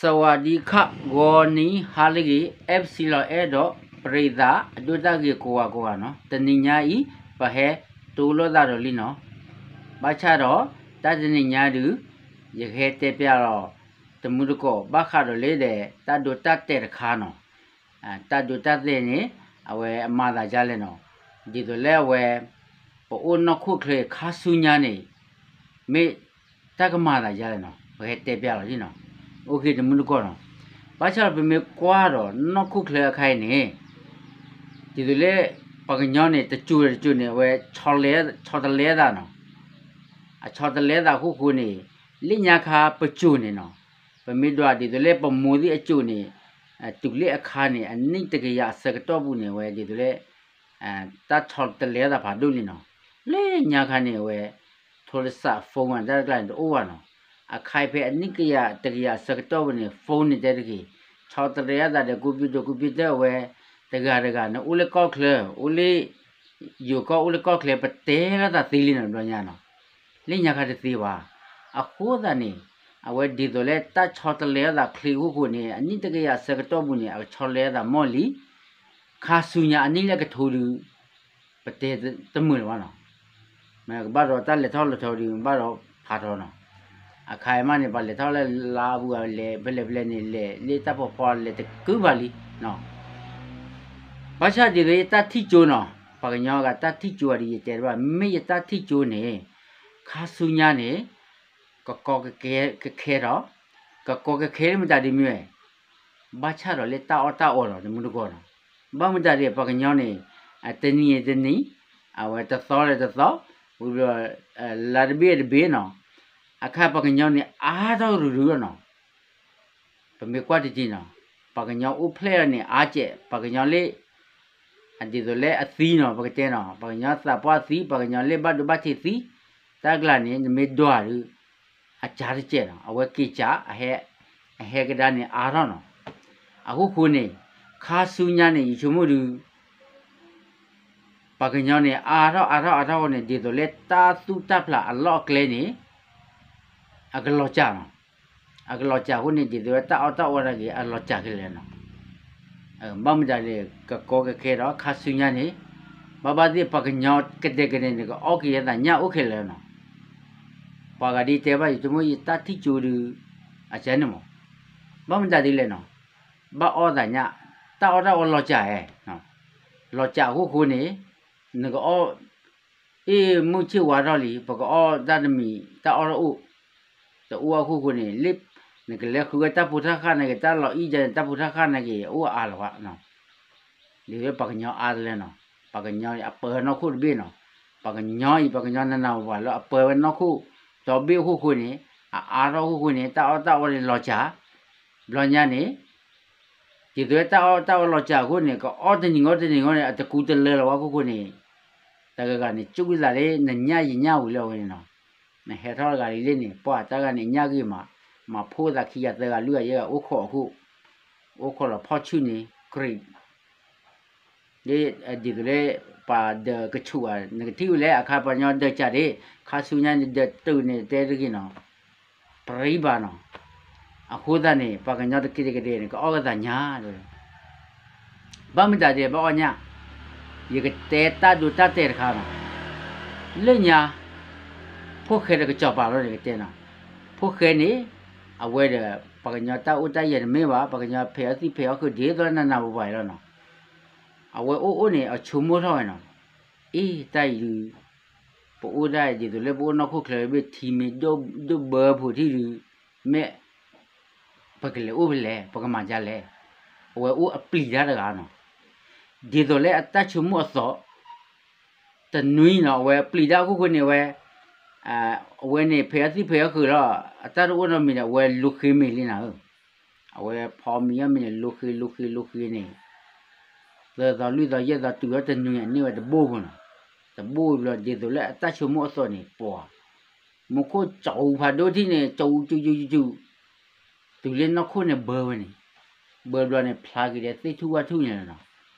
စဝးဒံခး ဂီၤနံၤဟါလၢအဂ့ၤ အဲၣ်ပစံလီၤအဲၣ်ဒီး ပရ့သးအဒိၣ်တၢ်ဂ့ၤကိးဂၤကိးဂၤနီၤ, တနံၤညါအံၤ ပဟဲတိလိာ်သးဒီးလံနီၤ, ဘၣ်ဆၣ်ဒီး တၢ်တနံၤညါဒုး ယကဟဲတဲပျးလီၤ တမုၢ်တကိး ဘၣ်ဃးဒီးလၢဒီး တၢ်ဒိတၢ်တဲာ်တခါနီၤ, တၢ်ဒိတၢ်တဲာ်န့ၣ် အဝဲအမၤသးဒ်လဲၣ်နီၤ, ဒ်သိးလၢအဝဲ ပအိၣ်နီၢ်ခိၣ်ချၢခါဆူညါန့ၣ် မ့ၢ်တၢ်ကမၤသးဒ်လဲၣ်နီၤ, ပဟဲတဲပျးလီၤလံနီၤ, အိၣ်ဃ့တမုၢ်တကိးနီၤ, ဘၣ်ဆၣ်ဒီးပမ့ၢ်ကွၢ်ဒီးနီၢ်ခိၣ်ချၢအခါအံၤန့ၣ် ဒ်သိးလၢ ပှၤကညီန့ၣ် တစိၤဒီးတစိၤန့ၣ် အဝဲ ဆီတလဲသးနီၤ, အဆီတလဲသးအဃိဃိန့ၣ် လၢညါခါပစိၤန့ၣ်နီၤ, ပမ့ၢ်ဒွးဒ်သိးလၢပမိၢ်သ့ၣ်အစိၤန့ၣ် တုၤလၢအခါန့ၣ် အနံၣ်တကယၤအဆၢကတီၢ်ပူၤန့ၣ် အဝဲဒ်သိးလၢ တၢ်ဆီတလဲသးဖးဒိၣ်လံနီၤ, လၢညါခါန့ၣ် အဝဲ ထိလစး phone တၢ်တကျါန့ၣ် တအိၣ်ဘၣ်နီၤ, အခါအံၤဖဲအနံၣ်ကယၤ တကယၤအဆၢကတီၢ်ပူၤန့ၣ် phone န့ၣ်တဲတဂ့ၤ, ဆီတလဲသးဒီး computer computer အဝဲ တဂၤတဂၤန့ၣ် အိၣ်လၢကီၢ်ချၢ အိၣ်လၢ ယိၤကီၢ်အိၣ်လၢကီၢ်ချၢ ပတဲလိာ်သးသ့လံနီၤ တဘျီညါနီၤ, လၢညါခါတသ့ဘၣ်, အဃိသတးန့ၣ် အဝဲဒ်သိးလၢတၢ်ဆီတလဲသးချ့အဃိဃိန့ၣ် အနံၣ်တကယၤအဆၢကတီၢ်ပူၤန့ၣ် အကဆီတလဲသးမီၢ်လံ, ခါဆူညါအနံၣ်လၢကထိဒုး ပတဲတမုာ်လၢၤဘၣ်နီၤ, မ့ၢ်ကဘၣ်ဒီးတၢ်လဲၤထီၣ်လဲၤထီဒုး ဘၣ်ဒီးဖးထီနီၤ, အခါအံၤမးန့ၣ် ပှၤလဲၤထီၣ်လဲၤလါအပူၤလဲၤဖဲလဲၣ်ဖဲလဲၣ်န့ၣ် လဲၤလၢတၢ်ဖီဖီလဲၤတကုဘၣ်လံနီၤ, ဘၣ်ဆၣ်ဒ်သိးယတၢ်ထံၣ်ကၠိနီၤ, ပှၤကညီအဂၤတၢ်ထံၣ်ကၠိအံၤဒီးယတဲတဘၣ် မ့ၢ်ယတၢ်ထံၣ်ကၠိန့ၣ် ခါဆူညါန့ၣ် ကကီကကဲကခဲထီၣ်, ကကီကခဲလၢမတၤဒ်မ့ၢ်ဝဲ ဘၣ်ဆၣ်ဒီးလၢတၢ်အီၣ်တၢ်အီလီၤ တမုၢ်တကိးနီၤ, ဘၣ်မတၤဒ်ပှၤကညီန့ၣ် တနံၤတနံၤ အဝဲတသီလၢတသီ ဝံၤဘျီ လါတဘ့ၣ်တဘ့ၣ်နီၤ, အခါပှၤကညီန့ၣ် အါထီၣ်ရုရုလီၤနီၤ, ပမ့ၢ်ကွၢ်တထံၣ်နီၤ, ပှၤကညီအိၣ်ဖျဲၣ်အီၤန့ၣ် အါကဲး ပှၤကညီလၢ အဒ်သိးလၢအသံနီၤ ပကတဲနီၤ, ပှၤကညီသးပှၢ်သံ ပှၤကညီလၢဘၣ်ဒိဘၣ်ထံးသံ, တၢ်ကျါန့ၣ် နမ့ၢ်ဒွးဒုး အစၢ်တကဲးနီၤ, အဝဲက့ၤစၢ် အဟဲကဒါန့ၣ်အါထီၣ်နီၤ, အဃိဃိန့ၣ် ခါဆူညါန့ၣ် ယဆိကမိၣ်ဒုး ပှၤကညီန့ၣ် အါထီၣ်အါထီၣ်အါထီၣ်ဃိန့ၣ် ဒ်သိးလၢတၢ်သူၣ်တၢ်ဖျးအလီၢ်အကျဲန့ၣ် အကလီၤစၢ်နီၤ, အကလီၤစၢ်အဃိန့ၣ် ဒ်သိးလၢတၢ်အီၣ်တၢ်အီတၢ်ဂ့ၤ အလီၤစၢ်ခဲလၢာ်နီၤ, ဘၣ်မတၤလဲၣ် ကကီကခဲဒီး ခါဆူညါန့ၣ် ဘၣ်ဘၣ်သ့ၣ်ပှၤကညီကဒဲကဒဲန့ၣ် ကအီၣ်က့ၤယဲသးညၣ်အိၣ်ခဲလၢာ်နီၤ, ပှၤဂၤဒ်တဲဘၣ် ယဆိကမိၣ်ယတၢ်ထံၣ်ကၠိဒုး အစၢ်န့ၣ်မး, ဘၣ်မတၤဒ်လဲၣ်နီၤ, ဘၣ်အီၣ်သးညၣ် တၢ်အီၣ်တၢ်အီလီၤစၢ်ဧါ, လီၤစၢ်အဃိဃိန့ၣ် နကအီၣ် အ့ၣ်မုၢ်ဆ့ၣ်ဝါထီၣ်လံ ပကအီၣ်တၢ်တမံၤ တၢ်အီၣ်တအိၣ်, တအိၣ်အဃိဃိန့ၣ် လၢ နကလဲၤဃုဝဲတၢ်ဖိတၢ်ဃၢ်န့ၣ်က့ၤ တၢ်လီၤအံၣ်ဒ်န့ၣ် တၢ်ဖိတၢ်ဃၢ်န့ၣ်က့ၤ အိၣ်အါလီၤဘၣ်, ဒ်သိးပှၤကညီအါတလၢနီၤ, ပှၤကညီအပၢနီၢ်ခိၣ်တဘ့ၣ်နီၤ, ပှၤကညီအံၤ ပှၤကညီနးနးဝဲဝဲလၢအပၢဝဲနီၢ်ခိၣ် ဒီဘ့ၣ်အဃိဃိန့ၣ် အအါထီၣ်အဃိဃိန့ၣ် တၢ်အီၣ်တၢ်အီန့ၣ်လီၤစၢ်, ဘျီညါန့ၣ် ဒ်သိးလၢတၢ်အီၣ်တၢ်အီလီၤစၢ်အဃိန့ၣ် ကအီၣ်တနံၤဂီၢ်တနံၤဂီၢ်န့ၣ် အတကူတလၢလီၤဘၣ်အဃိဃိန့ၣ် တဂၤဂၤန့ၣ် စူၢ်က့ၤသးလၢနညၣ်ယညၣ်ဝံၤလၢအဝဲန့ၣ်နီၤ, နဟဲထီၣ်တဂၤလံလၢန့ၣ် ပှၤတၢ်ဂၤန့ၣ် ညၣ်ဂ့ၤမး, မၤဖိသးခံဂၤသၢဂၤလွံၢ်ဂၤယဲၢ်ဂၤ အိၣ်ခိးအခိၣ်, အိၣ်ခိးလီၤဖီၣ်ဆူၣ်န့ၣ် ကြံး ဒ်သိးလၢ ပှၤဒၢးကဆူၣ်ဧါ နကထံၣ်ဝဲလၢအခါပှၤကညီဒၢးစၢ်ဒၣ် ခါဆူညါန့ၣ်ဒၢးတုာ်န့ၣ်တဲတဂ့ၤနီၤ, ပြံဘၣ်နီၤ, အဃိသတးန့ၣ် ပှၤကညီတက့ၢ်တကဒဲန့ၣ် ကအီၣ်ကသးညၣ် ဘၣ်မတၤဒ်ဘၣ်အီၣ်ညၣ်, ယကတဲတၢ်ဒိတၢ်တဲာ်တခါနီၤ, လၢညါ ဖိၣ်ဃဲဒီးကစီၤပၤလီၤန့ၣ်ကတဲနီၤ, ဖိၣ်ဃဲန့ၣ် အဝဲဒီး ပှၤကညီတၢ်အိၣ်တၢ်ယၢၤတမ့ၢ်ဘၣ် ပှၤကညီဖံးအီၣ်သံဖံးအီၣ်ဃုာ်ဒ်သိးနးနးဝဲဝဲလီၤနီၤ, အဝဲအိၣ်အိၣ်န့ၣ် အဆိကမိၣ်ထီၣ်ဝဲနီၤ, အ့ၣ် တၢ်အံၤဒုး ပအိၣ်ဒၣ်ဒ်သိးလၢပအိၣ်နီၢ်ခိၣ်ချၢဘ့ၣ်ထံမ့ၢ်ဒိၣ်ဘၢဖိထံၣ်ဒုး မ့ၢ် ပကလဲၤအိၣ်ဖဲလဲၣ် ပကမၤဒ်လဲၣ်, အဝဲအိၣ်အပျံၤတၢ်တဂၤနီၤ, ဒ်သိးလၢအတၢ်ဆိကမိၣ်အသီ တနွံနီၤ အဝဲပျံၤတၢ်အခိၣ်ဃိန့ၣ်ဝဲ အဝဲန့ၣ်ဖံးအီၣ်သံဖံးအီၣ်ဃုာ်လီၤ အတၢ်တအိၣ်နီတမံၤဒီး အဝဲလူၤဃ့မ့ၢ်လံနၤဧၢ, အဝဲဖီမံၤအီၣ်မ့ၤန့ၣ် လူၤဃ့လူၤဃ့လူၤဃ့န့ၣ် သၢသီလွံၢ်သီယဲၢ်သီတုၤထီၣ်တနွံအန့ၢ်ဝဲတဘိဖိနီၤ, တဘိဝံၤဘျီ ဒ်သိးလၢအတၢ်ဆိကမိၣ်အသီန့ၣ် ပှၤ မူခိၣ်ကၠီဖးဒိၣ်ထံၣ်န့ၣ် ကၠီကၠူကၠူကၠူ တုၤလၢနီၢ်ခိၣ်န့ၣ်ဘၢဝဲန့ၣ်, ဘၢဘျီန့ၣ် ဖျါက့ၤဒီးသ့ၣ်ထူၣ်ဝၣ်ထူၣ်န့ၣ်လီၤနီၤ,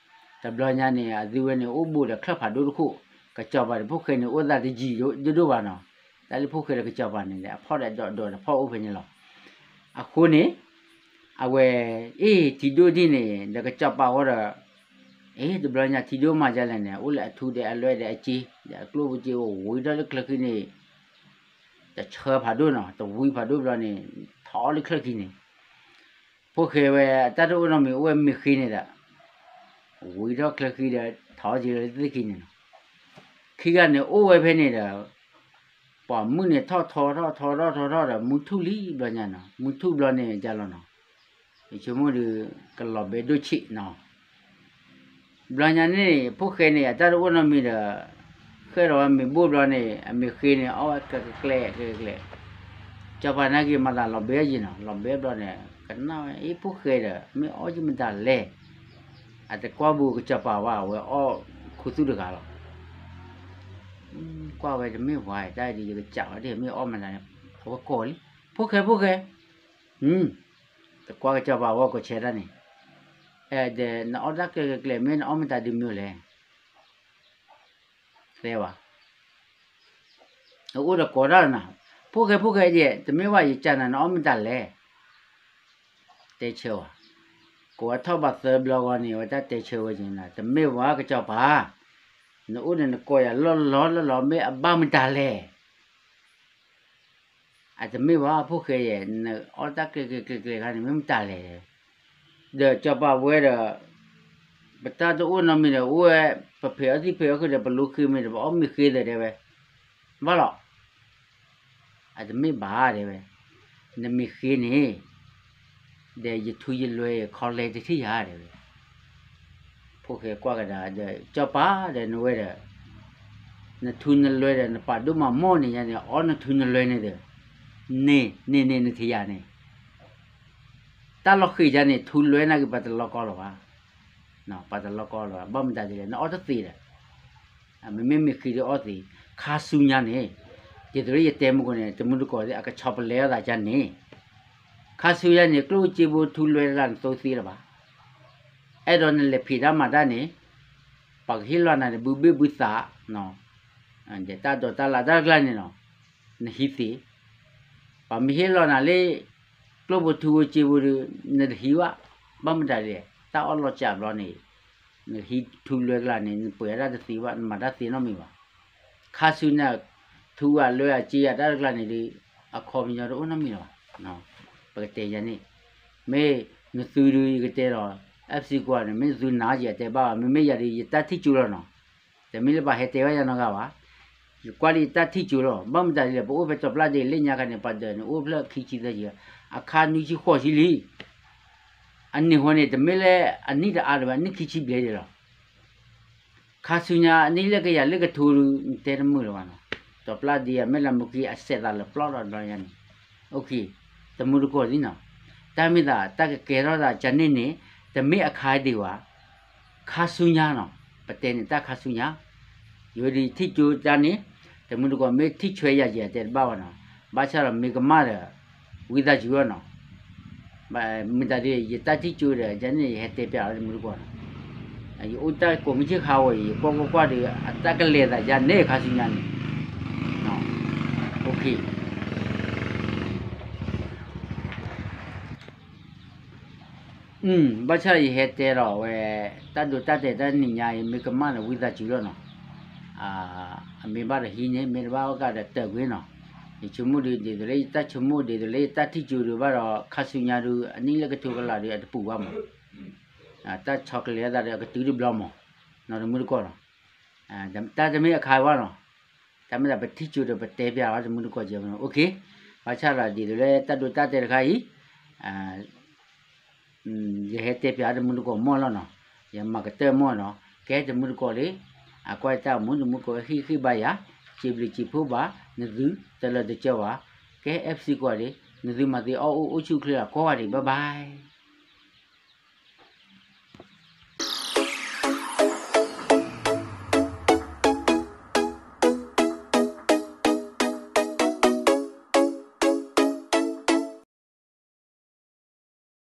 တဘျီညါန့ၣ် အသုဝဲန့ၣ် အိၣ်ဘူးဒီးချၢၣ်ဖးဒိၣ်တခိၣ်, ကစီၤပၤဒီးဖိၣ်ဃဲန့ၣ် အိၣ်သးတယံၤဒိၣ်ဒိၣ်ဘၣ်နီၤ, တၢ်လၢဖိၣ်ဃဲဒီးကစီၤပၤန့ၣ် အဖီၣ်ဒီးဒီးဒီးတဖီၣ်အိၣ်ဖဲန့ၣ်လီၤ, အဃိန့ၣ် အဝဲ အ့ၣ် ထံဒိၣ်ဒ်န့ၣ် ဒီးကစီၤပၤဝဲဒီး အ့ၣ် တဘျီညါထံဒိၣ်မၤဒ်လဲၣ်န့ၣ် အိၣ်လၢအထူဒီးအလွဲဒီးအစ့ ဒီးအကျိၣ်ဖိစ့ဖိဝံၤထီၣ်လၢချၢဃံန့ၣ် တဆၢဖးဒိၣ်နီၤ တဝံဖးဒိၣ်ဘျီန့ၣ် ထီၣ်လၢချၢဃံန့ၣ် ဖိၣ်ဃဲဝဲအတၢ်တအိၣ်နီတမံၤ အိၣ်ဝဲမ့ၢ်ဃ့န့ၣ်ဒီး ဝံၤထီၣ်ချၢဃံဒီး ထီၣ်က့ၤလၢသ့ၣ်ခံန့ၣ်နီၤ ခံဂၤန့ၣ်အိၣ်ဝဲဖဲန့ၣ်ဒီး ပှၤမုၢ်န့ၣ်ထီၣ်ထီထီၣ်ထီထီၣ်ထီထီၣ်ဒီး မုၢ်ထူၣ်လံဘျီညါနီၤ မုၢ်ထူၣ်ဘျီန့ၣ် ကလီၤနီၤ ယဆိကမိၣ်ဒီး ကလီၤဘဲဒိၣ်ဆံးနီၤ ဘျီညါန့ၣ် ဖိၣ်ဃဲန့ၣ် အတၢ်တအိၣ်နီတမံၤဒီး ဃဲၣ်ဒီးဝဲမ့ၤဘိၣ်ဘျီန့ၣ် အမ့ၢ်ဃ့န့ၣ် အီၣ်ဝဲကကျဲကကျဲကကျဲ စီၤပၤနာ်က့ၤမၤသးလီၤဘဲယံၤနီၤ လီၤဘဲဘျီန့ၣ် ကနၣ်ဝဲ အ့ၣ် ဖိၣ်ဃဲဒီး မ့ၢ်အီၣ်ယံၤမတၤလဲၣ် အတကွၢ်ဘူးကစီၤပၤဝဲ အဝဲအီၣ်ခူသူၣ်တဂၤလီၤ ကွၢ်ဝဲတမ့ၢ်ဝဲ တၢ်ဒ်ယကစးဝဲဒၣ် မ့ၢ်အီၣ်မတၤန့ၣ် အဝဲကိးလံ ဖိၣ်ဃဲ ဖိၣ်ဃဲ တကွၢ်ကစီၤပၤဝဲကိးဆဲးတၢ်န့ၣ် ဒီးနအီၣ်တၢ်ကျဲကျဲကျဲ မ့ၢ်နအီၣ်မတၤဒ်မ့ၢ်လဲၣ် တဲဝဲ အအိၣ်ဒီးကိးတၢ်လီၤနၤ ဖိၣ်ဃဲ ဖိၣ်ဃဲ တမ့ၢ်ဝဲ ယကနၤ နအီၣ်မတၤလဲၣ် တဲဆၢဝဲ ကိးဝဲထီၣ်ဘၣ်သၢဘျီဂီၢ်န့ၣ် အဝဲတၢ်တဲဆၢဝဲက့ၤနၤ တမ့ၢ်ဝဲကစီၤပၤ နအိၣ်ဒီးနကိးယၤလီၢ်လီၢ်လီၢ်လီၢ် မ့ၢ်အဘၣ်မတၤလဲၣ် အတမ့ၢ်ဘၣ် ဖိၣ်ဃဲယဲ နအီၣ်တၢ်ကျဲကျဲကျဲကျဲခါန့ၣ် မ့ၢ်မတၤလဲၣ် ဒီးစီၤပၤဝဲဒီး ပတၢ်တအိၣ်နီတမံၤဒီး အိၣ်ဝဲ ပဖံးအီၣ်သံဖံးအီၣ်ဃုာ်ဒီး ပလိဃ့မ့ၢ်ဒီး ပအီၣ်မ့ၤဃ့သၢတဲဝဲ ဘၣ်လီၤ အတမ့ၢ်ဘၣ်တဲဝဲ နမ့ၢ်ဃ့န့ၣ် ဒီးယထူယလွဲခီလဲတထံၣ်ယၤတဲဝဲ ဖိၣ်ဃဲကွၢ်ကဒါ ဒီးစီၤပၤဒီးနဝဲဒီး နထူနလွဲဒီး နပာ်ဒိၣ်မးမီၢ်န့ၣ်ညါန့ၣ် အီၣ်နထူနလွဲန့ၣ်ဒီး န့ၣ် န့ၣ်န့ၣ်နထံၣ်ယၤန့ၣ် တၢ်လီၤဃံၤယါန့ၣ် ထူလွဲနာ်က့ၤ ပှၤတလီၤကီလီၤဘၣ် ပှၤတလီၤကီလီၤဘၣ် ဘၣ်မတၤဒ်လဲၣ် နအီၣ်တသ့ဒီး မ့မ့ၢ်မ့ၢ်ဃံဒုးအီၣ်သ့ ခါဆူညါန့ၣ် ဒ်သိးလၢယတဲမုၢ်ကိၣ်န့ၣ် တမုၢ်တကိးသ့ၣ် အကဆီပလဲအသးယါန့ၣ် ခါဆူညါန့ၣ် ကျိၣ်စ့ဖိထူလွဲတဂၤနသိသ့လၢၤဘၣ် အဲၣ်ဒိးနလဲၤဖံးတၢ်မၤတၢ်န့ၣ် ပှၤကဟ့ၣ်လီၤနၤန့ၣ် ဘုဘ့ၣ်ဘုသး ဒီးတၢ်ဒိးတၢ်လၢ်တၢ်ကျါန့ၣ်နီၤ နဟံးသ့ ပှၤမ့ၢ်ဟ့ၣ်လီၤနၤလၢ ကျိၣ်ဖိထူဖိစ့ဖိဒီး နတဟံးဘၣ် ဘၣ်မတၤဒ်လဲၣ် တၢ်အီၣ်လီၤစးဘျီန့ၣ် နဟံးထူလွဲကလါန့ၣ် နပှဲၤဒၣ်တသ့ဘၣ် နမၤတၢ်သ့နီတမံၤဘၣ် ခါဆူညါ ထူအလွဲအစ့အတၢ်တကျါန့ၣ်ဒီး အခီပညီတအိၣ်နီတမံၤလီၤဘၣ် ပကတဲယါန့ၣ် မ့ၢ်နသုဒုးယကတဲဒီး FC ကွၢ်န့ၣ် မ့ၢ်နသုနာ်က့ၤအတဲဘၣ်ဘၣ် မ့မ့ၢ်ယၤဒုး ယတၢ်ထံၣ်ကၠိလီၤနီၤ တမ့ၢ်လၢပှၤဟဲတဲဘၣ်ယၤနီတဂၤဘၣ် ယကွၢ်လၢယတၢ်ထံၣ်ကၠိလီၤ ဘၣ်မတၤဒ်လဲၣ် ပအိၣ်ဖဲတီၤပျၢ်ဒ့လၢညါခါန့ၣ် ပှၤဒၢးန့ၣ် အိၣ်ဖျဲၣ်ခံဆံသၢဆံ အခါနွံဆံဃိးဆံလံ အန့ၣ်ဃိန့ၣ် တမ့ၢ်လၢအနံၣ်တအါလၢၤဘၣ် နံၣ်ခံဆံဘျဲၣ်ဒံးလီၤ ခါဆူညါအနံၣ်လၢကယၤလၢကထိဒီး နတဲတမုာ်လၢၤဘၣ်နီၤ တီၤပျၢ်ဒ့အမဲၣ်လးမုၢ်ကံအစဲးသးလၢပျီလီၤတဘျီညါန့ၣ် တမုၢ်တကိးသ့ၣ်နီၤ တၢ်မ့ၢ်သးတၢ်ကကဲထီၣ်သးကန့ၣ်န့ၣ် တမ့ၢ်အခါဒံးဘၣ် ခါဆူညါနီၤ ပတဲန့ၣ်တၢ်ခါဆူညါ ယဝဲဒၣ်ထံၣ်ကၠိတၢ်န့ၣ် တမုၢ်တကိးမ့ၢ်ထံၣ်ဆွဲယၤယဲတဲတဘၣ်ဘၣ်နီၤ ဘၣ်ဆၣ်ဒီးမ့ၢ်ကမၣ်ဒီး ဝံသးစူၤလီၤနီၤ မ့ၢ်တၢ်ဒ် ယတၢ်ထံၣ်ကၠိဒီး ယန့ၣ်ယဟဲတဲပျးလီၤတမုၢ်တကိးနီၤ ယအိၣ်တၢ်ကိးမုၢ်ဆ့ၣ်ခါဝဲ ယကွၢ်ကွၢ်ကွၢ်ဒီး အတၢ်ကလဲၤသးယါန့ၣ်ခါဆူညါန့ၣ် ဘၣ်ဆၣ်ယဟဲတဲဒီးဝဲ တၢ်ဒိးတၢ်တဲာ်တၢ်နံၤညါအံၤ မ့ၢ်ကမၣ်ဒီးဝံသးစူၤလီၤနီၤ အမ့ၢ်ဘၣ်ဒီးဟံးန့ၢ် မ့ၢ်တဘၣ်ဘၣ်ကဒီးတၢၢ်ကွံာ်နီၤ ယဆိကမိၣ်ဒ် ဒ်သိးလၢယတၢ်ဆိကမိၣ်ဒ်သိးလၢယတၢ်ထံၣ်ကၠိဒ်ဘၣ်ဒီး ခါဆူညါဒုး အနံၣ်လၢကထိကလးဒီးအတပူၤဘၣ်မး တၢ်ဆီတလဲသးဒီးအကတုၤတဘျီမး နီၤတမုၢ်တကိးနီၤ တၢ်တမ့ၢ်အခါဘၣ်နီၤ တၢ်မ့ၢ်သးပထံၣ်ကၠိဒီး ပတဲပျးလီၤတမုၢ်တကိးကဲမး ဘၣ်ဆၣ်ဒီးဒ်သိးလၢတၢ်ဒိးတၢ်တဲာ်တခါအံၤ ယဟဲတဲပျးတမုၢ်တကိးမီၢ်လီၤနီၤ ယမၤကတၢၢ်မီၢ်နီၤ ကဲတမုၢ်တကိးလံ အကွၢ်တၢ်မူတမုၢ်တကိးဟ့ၣ်ဃ့ၢ်ဘါယၤ စံးဘျုးစံးဖှိၣ်ဘၣ် နသုတလၢတကၠီဘၣ် ကဲ FC ကွၢ်လံ နသုမၤသ့အီၣ်အိၣ်အိၣ်ဆူၣ်အိၣ်ချ့လီၤ ကိးဂၤဒံး bye bye